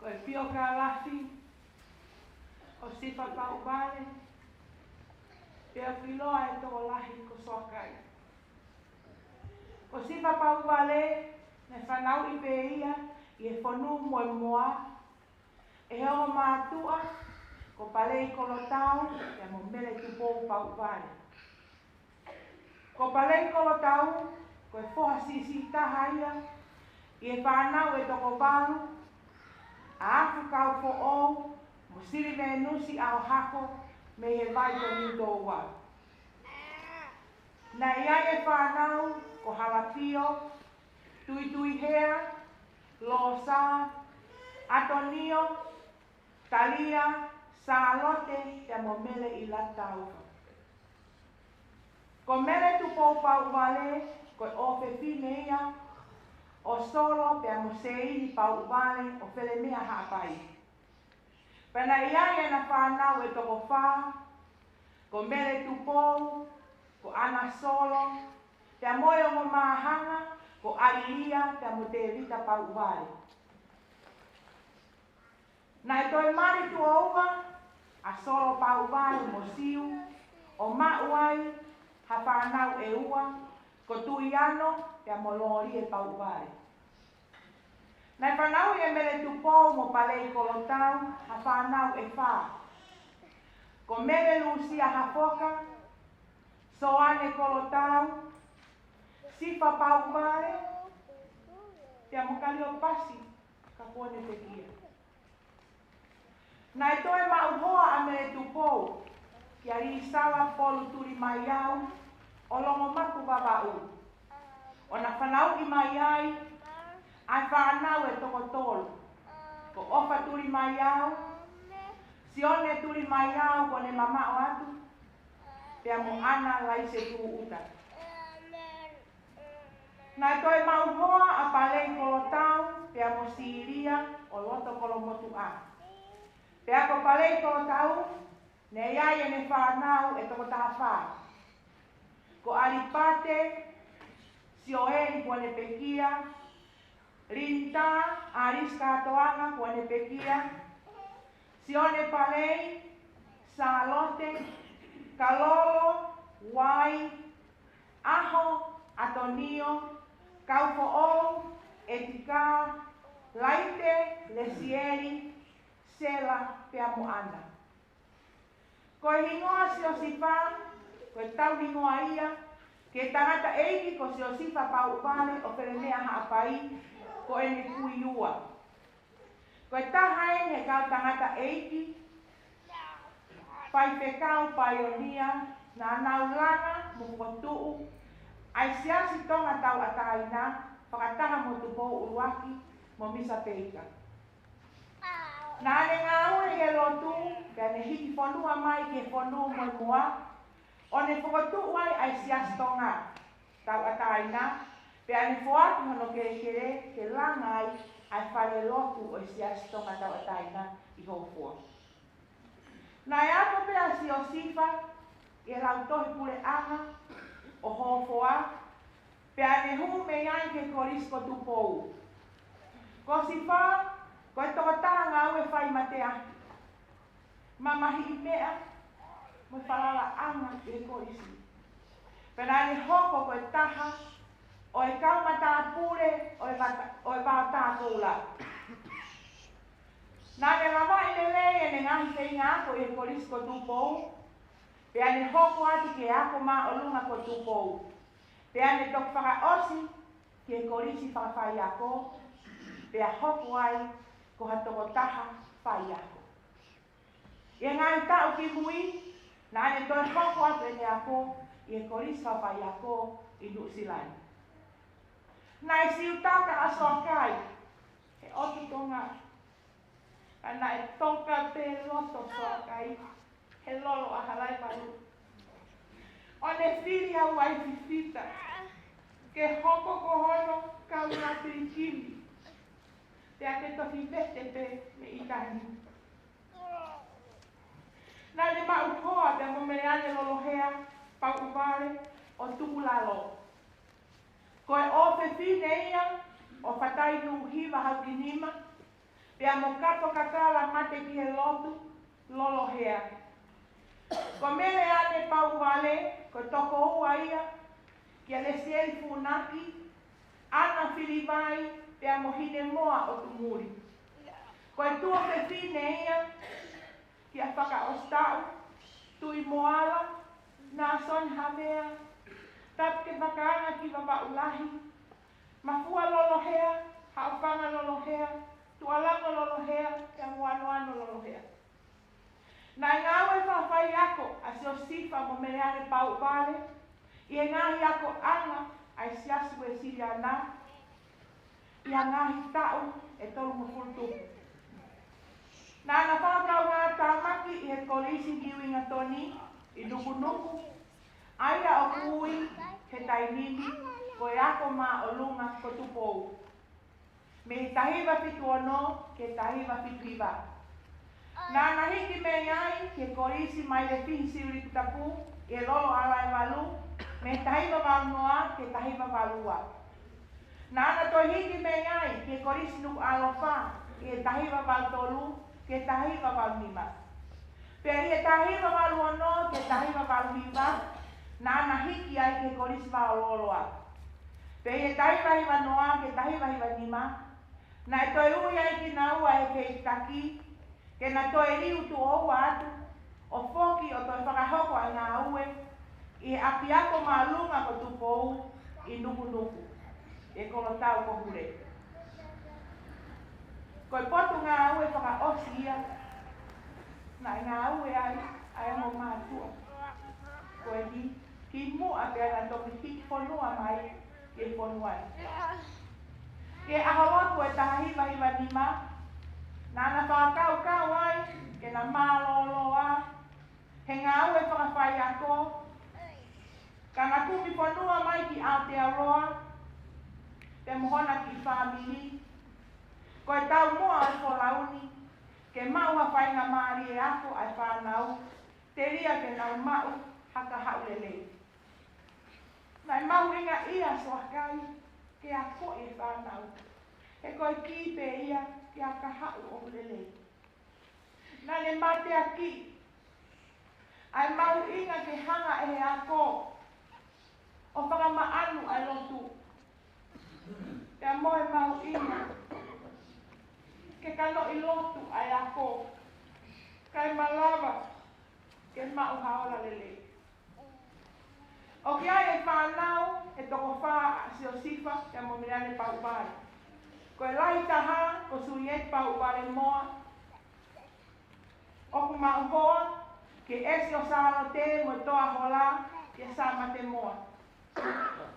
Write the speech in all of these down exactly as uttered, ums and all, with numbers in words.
ʻo e piokalafi ʻo Sifa Pauvale, pea ʻoku ʻiloa ʻe he tokolahi ko Soakai. Ko Sifa Pauvale naʻe fanauʻi pē ia ʻi he fonua Moemoa ʻe he ongo mātuʻa ko Palei Kolotau pea mo Mele Tupou Pauvale. Ko Palei Kolotau ko e foha siʻisiʻi taha ia ʻi he fānau ʻe toko valu ʻa Afu Kaufoʻou mo Silivenusi ʻAohako mei he Vai ko Niutōua. Naʻe ʻi ai e fānau ko Halapio, Tuituihea, Losa, ʻAtonio, Talia, Sālote pea mo Mele ʻIlataufa. Ko Mele Tupou Pauvale ko e ʻofefine ia ʻo Solo pea mo Seini Pauvale ʻo Felemea Haʻapai. Pea naʻe ʻi ai ʻena fānau ʻe toko fā, ko Mele Tupou, ko ʻAna Solo, pea mo e ongo māhanga ko ʻAlilia pea mo Tēvita Pauvale. Naʻe toe mali tuʻo ua ʻa Solo Pauvale mo Siu, ʻo maʻu ai ha fānau ʻe ua, ko Tuiano pea mo Lolie Pauvale. Naʻe fanauʻi ʻe Mele Tupou mo Palei Kolotau ha fānau ʻe fā, ko Mele Lusia Hafoka, Soane Kolotau, Sifa Pauvale, pea mo Kaliopasi ka kuo ne pekia. Naʻe toe maʻu hoa ʻa Mele Tupou kia Lisala Polu Tulimaiau ʻo Longomapu Vavaʻu, ʻo na fanauʻi mai ai ʻa e fānau ʻe toko tolu, ko ʻOfa Tulimaiau, Sione Tulimaiau kuo ne mamaʻo atu, pea mo ʻAna Laise Tūʻuta. Naʻe toe maʻu hoa ʻa Palei Kolotau pea mo Silia ʻo Loto Kolomotuʻa. Pea ko Palei Kolotau naʻe ʻi ai ʻene fānau ʻe toko taha fā, ko ʻAlipate, Sioeli kuo ne pekia, Linita, ʻAlisi Kātoanga kuo ne pekia, Sione Palei, Sālote, Kalolo, Uai, ʻAho, ʻAtonio, Kaufoʻou, ʻEtika, Laite, Lesieli, Sela pea mo ʻAna. Ko e hingoa Siosifa ko e tauhingoa ia ki he tangataʻeiki ko Siosifa Pauvale ʻo Felemea Haʻapai, ko ʻene kui ua. Ko e taha eni he kau tangataʻeiki faifekau paionia naʻa nau langa mo fokotuʻu ʻa e Siasi Tonga Tauʻatāina, fakataha mo Tupou ʻUluaki mo Misa Peika. Naʻa ne ngāue ʻi he lotu pea ne hiki fonua mai ki he fonua Moemoa, ʻo ne fokotuʻu ai ʻa e Siasi Tonga Tauʻatāina, pea ne foaki hono kelekele ke langa ai ʻa e falelotu ʻo e Siasi Tonga Tauʻatāina ʻi Hofoa. Naʻe ako pē ʻa Siosifa ʻi he Lautohi Puleʻanga ʻo Hofoa, pea ne hū mei ai ki he Kolisi ko Tupou. Ko Sifa ko e tokotaha ngāue fai mateaki, mamahiʻi meʻa mo e falalaʻanga ʻi he kolisi. Pea naʻa ne hoko ko e taha ʻo e kau matāpule ʻo e vata-, ʻo e Vaotākoula. Naʻa ne lavaʻi lelei ʻene ngaahi feinga ako ʻi he Kolisi ko Tupou, pea ne hoko atu ki he Ako Māʻolunga ko Tupou. Pea ne toki fakaʻosi ki he Kolisi Fakafaiako, pea hoko ai ko ha tokotaha faiako. ʻI he ngaahi taʻu kimui, naʻa ne toe hoko atu ʻene ako ʻi he Kolisi Fakafaiako ʻi Nuʻusila ni. Naʻe siutaka ʻa Soakai he ʻotu Tonga, ka naʻe toka pē loto Soakai he lolo ʻa Halaevalu, ʻo ne fili ʻa Uaififita ke hoko ko hono kaungā pilikimi, pea ke toki vete pē mei ʻItani. Naʻa ne maʻu hoa pea mo Meleane Lolohea Pauvale ʻo Tukulalo. Ko e ʻofefine ia ʻo Fatai Nuʻuhiva Haukinima, pea mo Kato Kakala Mate ki he Lotu Lolohea. Ko Meleane Pauvale, ko e tokoua ia kia Lesieli Funaki, ʻAna Filivai, pea mo Hinemoa ʻOtumuli. Ko e tuofefine ia kia Fakaʻositaʻu Tuʻimoala, Nāsoni Havea, Tapukefakaanga ki Vavaʻu Lahi, Mafua Lolohea, Haʻofanga Lolohea, Tuʻalango Lolohea, pea mo Anoano Lolohea. Naʻe ngāue fakafaiako ʻa Siosifa mo Meleane Pauvale ʻi he ngaahi akoʻanga ʻa e Siasi Uēsiliana ʻi he ngaahi taʻu ʻe tolungofulu tupu. Naʻá na fakakaungātāmaki ʻi he Kolisi Niuingatoni ʻi Nukunuku, ʻa ia ʻoku ui he taimi ni ko e Ako Māʻolunga ko Tupou, mei he taha hiva fitu ono ki he taha hiva fitu hiva. Naʻá na hiki mei ai ki he Kolisi Mailefihi Siuʻilikutapu ʻi he Lolo ʻAlaevalu, mei he taha hiva valu noa ki he taha hiva valu ua. Naʻá na toe hiki mei ai ki he Kolisi Nukuʻalofa ʻi he taha hiva valu tolu ki he taha hiva valu nima. Pea ʻi he taha hiva valu ono ki he taha hiva valu hiva, naʻá na hiki ai ki he Kolisi Vaolooloa. Pea ʻi he taha hiva hiva noa ki he taha hiva hiva nima, naʻe toe ui ai kinaua ʻe he feituʻutaki ke na toe liu tuʻo ua atu, ʻo foki ʻo toe fakahoko ʻa e ngāue ʻi he ʻApiako Māʻolunga ko Tupou ʻi Nukunuku, ʻi he kolotau ko Hule. Ko e potungāue fakaʻosi ia naʻe ngāue ai ʻa e ongo mātuʻa ko eni, kimuʻa pea na toki hiki fonua mai ki he fonua ni. Ki he ʻaho Lotu ʻo e taha hiva hiva nima, naʻá na fakakaukau ai ke na mālōlō ā he ngāue fakafaiako, ka na kumi fonua mai ki Aotearoa pea mo hona kiʻi fāmili. Ko e taumuʻa ʻo e folau ni ke maʻu ha faingamālie ako ʻa e fānau, telia ke nau maʻu ha kahaʻu lelei. Naʻe mahuʻinga ʻia Soakai ke akoʻi e fānau, he ko e kī pē ia ki ha kahaʻu ʻoku lelei. Naʻá ne mateakiʻi ʻa e mahuʻinga ke hanga ʻe he ako ʻo fakamaʻanu ʻa e lotu, pea mo e mahuʻinga ke kanoʻi lotu ʻa e ako, kae malava ke maʻu ha ola lelei. ʻOku ʻi ai e fānau ʻe toko fā ʻa Siosifa pea mo Meleane Pauvale. Ko e lahi taha ko Sulieti Pauvale Moa, ʻoku maʻu hoa ki he ʻEsi ʻo Sālote mo e Toa Hola kia Sāmate Moa.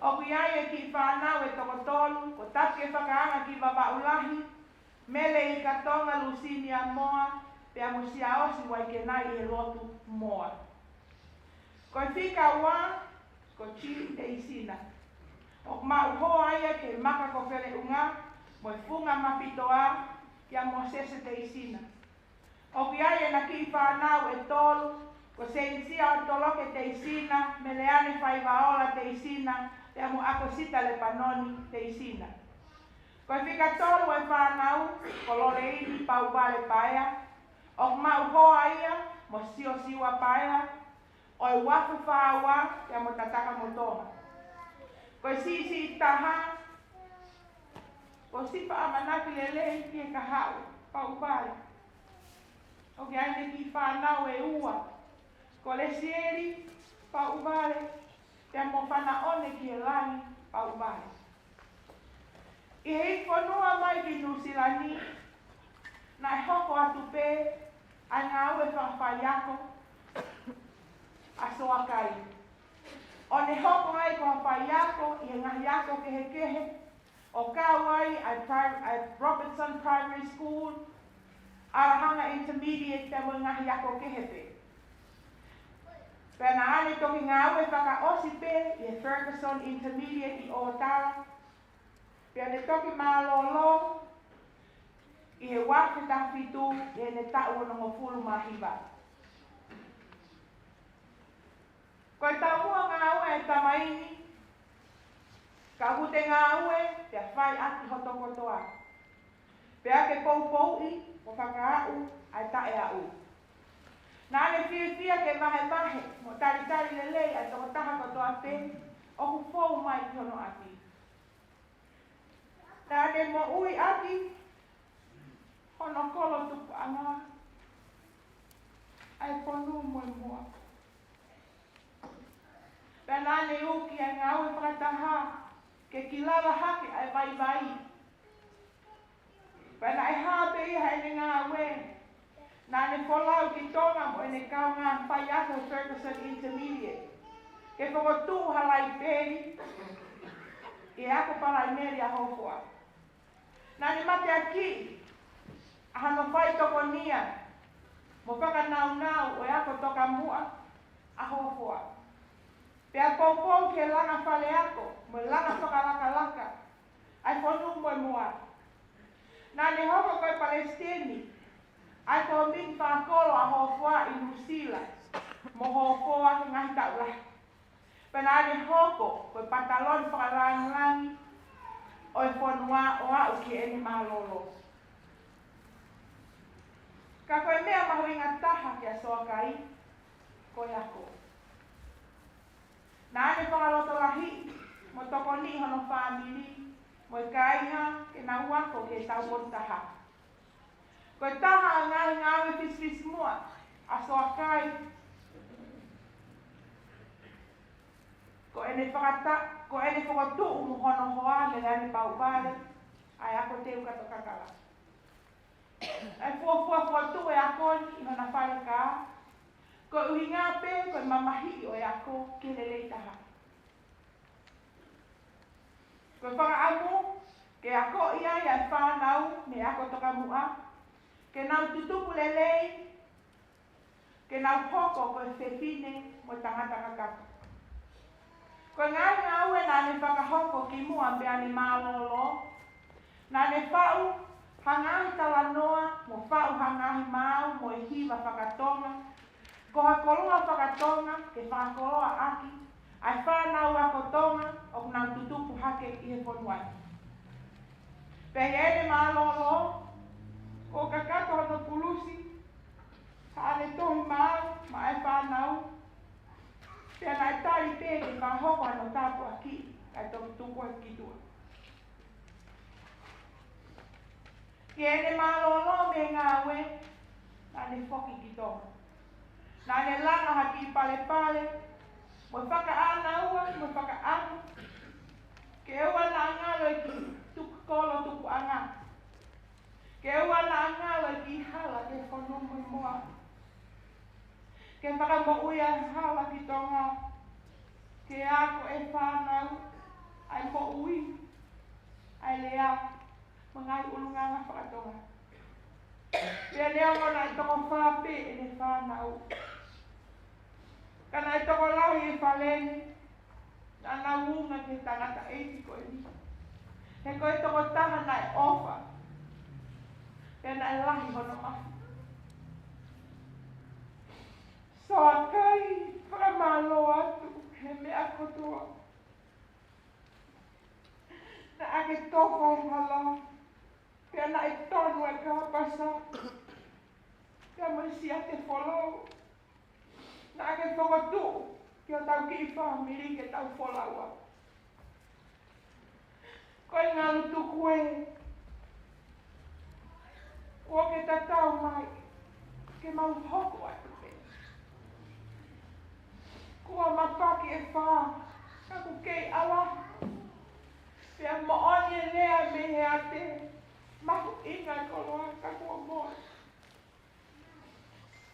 ʻOku ʻi ai e kiʻi fānau ʻe toko tolu, ko Tapukefakaanga ki Vavaʻu Lahi, Mele ʻIkatonga Lusinia Moa, pea mo Siaosi Vaikenai ʻi he Lotu Moa. Ko e fika ua ko Chi Teisina, ʻoku maʻu hoa ia ki he Maka ko Feleʻunga mo e Funga Mapitoa kia Mōsese Teisina. ʻOku ʻi ai ʻena kiʻi fānau ʻe tolu, ko Seinisia ʻo Toloke Teisina, Meleane Faivaola Teisina, pea mo ʻAkosita Lepanoni Teisina. Ko e fika tolu ʻo e fānau ko Loleini Pauvale Paea, ʻoku maʻu hoa ia mo Siosiua Paea, ʻo e Uafu Fāua pea mo Tatakamotonga. Ko e siʻisiʻi taha ko Sifa ʻAmanaki Lelei ki he Kahaʻu Pauvale. ʻOku ʻi ai ʻene kiʻi fānau ʻe ua, ko Lesieli Pauvale pea mo Fanaʻone Kielani Pauvale. ʻI he hiki fonua mai ki Nuʻusila ni, naʻe hoko atu pē ʻa e ngāue fakafaiako ʻa Soakai, ʻo ne hoko ai ko ha faiako ʻi he ngaahi ako kehekehe, ʻo kau ai ʻa e pri-, ʻa e Robertson Primary School, ʻAlahanga Intermediate pea mo e ngaahi ako kehe pē. Pea naʻá ne toki ngāue fakaʻosi pē ʻi he Ferguson Intermediate ʻi ʻŌtala, pea ne toki mālōlō ʻi he uaafe taha fitu ʻi heʻene taʻu onongofulu mā hiva. Ko e taumuʻa ngāue ʻa e tamai ni, ka ʻoku te ngāue pea fai ʻaki hoto kotoa. Pea ke poupouʻi mo fakaaʻu ʻa e taʻeaʻu. Naʻa ne fiefia ke vahevahe mo talitali lelei ʻa e tokotaha kotoa pē ʻoku fou mai ki hono ʻapi. Naʻa ne moʻui ʻaki hono kolo tupuʻanga ʻa e fonu mo e moa. Pea naʻa ne uki ʻa e ngāue fakataha ke kilava hake ʻa e vaivai. Pea naʻe hā pē ia heʻene ngāue. Naʻa ne folau ki Tonga mo ʻene kaungā faiako Ferguson Intermediate ke fokotuʻu ha laipeli ʻi he ako palaimeli ʻa Hofoa. Naʻa ne mateakiʻi ʻa hono faitokonia mo fakanaunau ʻo e ako tokamuʻa ʻa Hofoa. Pea poupou ki he langa faleako mo e langa fakalakalaka ʻa e fonu mo e moa. Naʻa ne hoko ko e palesiteni ʻa e kōmiti fakakolo ʻa Hofoa ʻi Nuʻusila mo Hofoa he ngaahi taʻu lahi. Pea naʻa ne hoko ko e pataloni fakalāngilangi ʻo e fonua ʻo aʻu ki heʻene mālōlō. Ka ko e meʻa mahuʻinga taha kia Soakai ko e ako. Naʻa ne fakalotolahiʻi mo tokoniʻi hono fāmili mo e kaihaʻa ke nau ako ki he tau ʻo taha. Ko e taha ʻa e ngaahi ngāue fisifisimuʻa ʻa Soakai ko ʻene fakata-, ko ʻene fokotuʻu mo hono hoa Meleane Pauvale ʻa e ako teu kato kakala. ʻA e fuofua fokotuʻu e ako ni ʻi hona fale kā, ko e ʻuhinga pē ko e mamahiʻi ʻo e ako ki he lelei taha. Ko e fakaʻamu ke akoʻi ai ʻa e fānau mei he ako tokamuʻa ke nau tutupu lelei, ke nau hoko ko e fefine mo e tangata kakato. Ko e ngaahi ngāue naʻa ne fakahoko kimuʻa pea ne mālōlō, naʻa ne faʻu ha ngaahi talanoa mo faʻu ha ngaahi maau mo e hiva fakatonga, ko ha koloa fakatonga ke fakakoloaʻaki ʻa e fānau ako Tonga ʻoku nau tutupu hake ʻi he fonua ni. Pea ʻi heʻene mālōlō, kuo kakato hono pulusi haʻane tohi maau maʻa e fānau, pea naʻe tali pē ke fakahoko hano tāpuakiʻi ʻa e toki tukuakiʻi ki tuʻa. ʻI heʻene mālōlō mei he ngāue, naʻa ne foki ki Tonga. Naʻa ne langa ha kiʻi palepale mo e fakaʻānaua mo e fakaʻamu ke ʻoua naʻa ngalo e kiʻi tuku kolo tupuʻanga, ke ʻoua naʻa ngalo e kiʻi hala ki he fonu mo e moa, ke fakamoʻui ʻa e hala ki Tonga, ke ako e fānau ʻa e moʻui, ʻa e lea, mo e ngaahi ʻulungaanga fakatonga. Pea neongo naʻe toko fā pē ʻene fānau, ka naʻe tokolahi e fale ni naʻa nau unga ki he tangataʻeiki ko eni, he ko e tokotaha naʻe ʻofa, pea naʻe lahi hono mafu. Soakai, fakamālō atu he meʻa kotoa. Naʻa ke tofa e hala, pea naʻe tonu e kāpasa, pea mo e siate folau. Naʻa ke fokotuʻu ki hotau kiʻi fāmili ke tau folaua. Ko e ngalu tuku ē, kuo ke tatau mai ke mau hoko atu pē. Kuo mapaki e fā, ka ʻoku kei ʻalaha. Pea moʻoni e lea mei he ate, mahuʻinga e koloa ka kuo moe.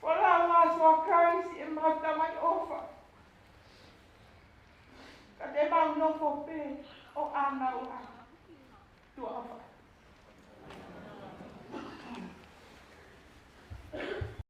Folaua ʻa Soakai siʻemau tamai ʻofa, ka te mau nofo pē ʻo ʻānaua. Tuʻa ʻofa.